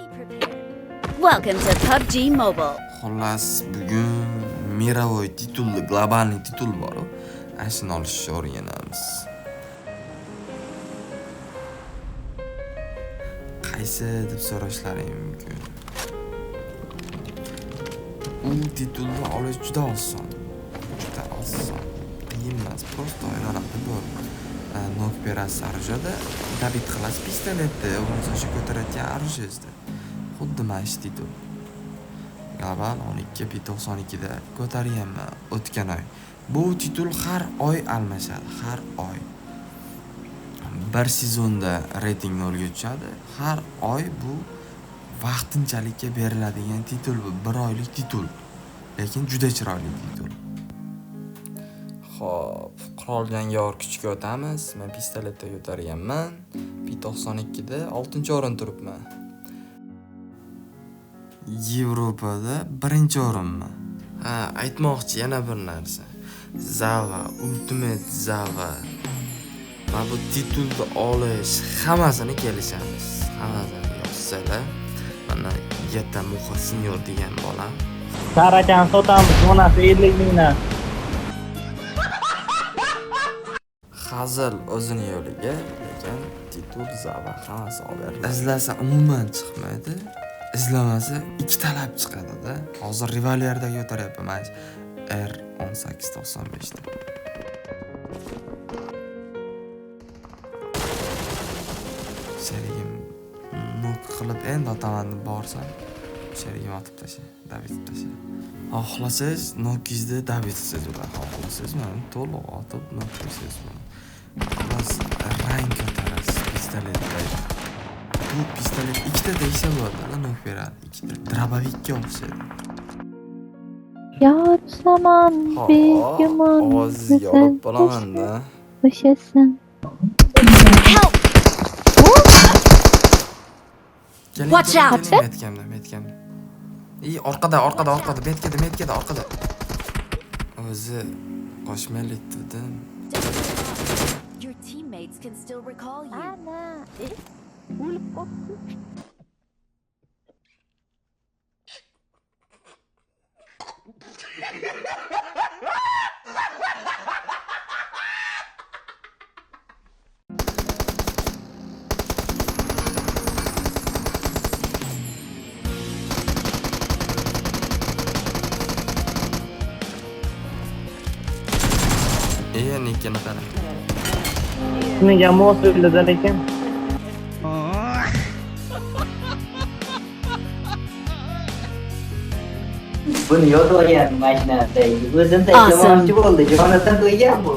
Be prepared. Welcome to PUBG Mobile. Xullas, bugun мировой titulni, глобальный titul bor. Ana shuni olishni o'rganamiz. Qaysi deb so'rashlaring mumkin. U titulni olish juda oson. Juda oson. Qiyin emas, просто aylanadi bo'ldi. Нок berasiz оружие da, добить qilasiz pistoletni, bo'lmasa o'sha ko'tarayotgan оружие ngizda. Xuddi mana shu titul. Global 12 P92 da ko'targanman o'tgan oy. Bu titul har oy almashadi, har oy. Bir sezonda reyting nolga tushadi. Har oy bu vaqtinchalikka beriladigan titul bu, bir oylik titul. Lekin juda chiroyli titul. Xo'p, qurol jangovar kuchga o'tamiz. Men pistoletda ko'targanman. P92 da 6-o'rin turibman. Yevropada 1-o'rinman. Ha, aytmoqchi yana bir narsa. Zava, Ultimate Zava. Mana bu titulni olish hammasini kelishamiz. Hammasini yozsalar, mana Yetta Muxa Senior degan bola Tarakan sotamiz, donasi 50 mingdan. Hazil o'zini yo'liga, lekin titul, zava hammasi olib beriladi. Izlasa umuman chiqmaydi. Izlamasa ikkitalab chiqadi-da. Hozir revolverda ko'taryapman mana R1895 da. Sherigim нок qilib endi otaman deb borsam, sherigim otib tashladi, добить qilib tashladi. Xohlasangiz nokingizni добить qilsangiz bo'ladi, xohlasangiz mana to'liq otib нок qilsangiz bo'ladi. Xullas, rang ko'tarasiz pistoletda. Bu pistolet ikkita tegsa bo'ladi, нок beradi, ikkita. Дробовик ka o'xshaydi. Yar zaman Ha, begumon ovozingizga olib boraman-da. O'shasin. Help! Keling, Watch keling, out. keling, metkamda, metkamda. I, orqada, orqada, orqada, metkada, metkada, orqada. O'zi qochmaylik dedim. Your teammates can still recall you. Ana, o'lib qolibdi. E, nikini qara. Nega mos o'ldida lekin. Buni yozib olgan mashinada. O'zini tashlamoqchi bo'ldi. Jonatan qo'ygan bu.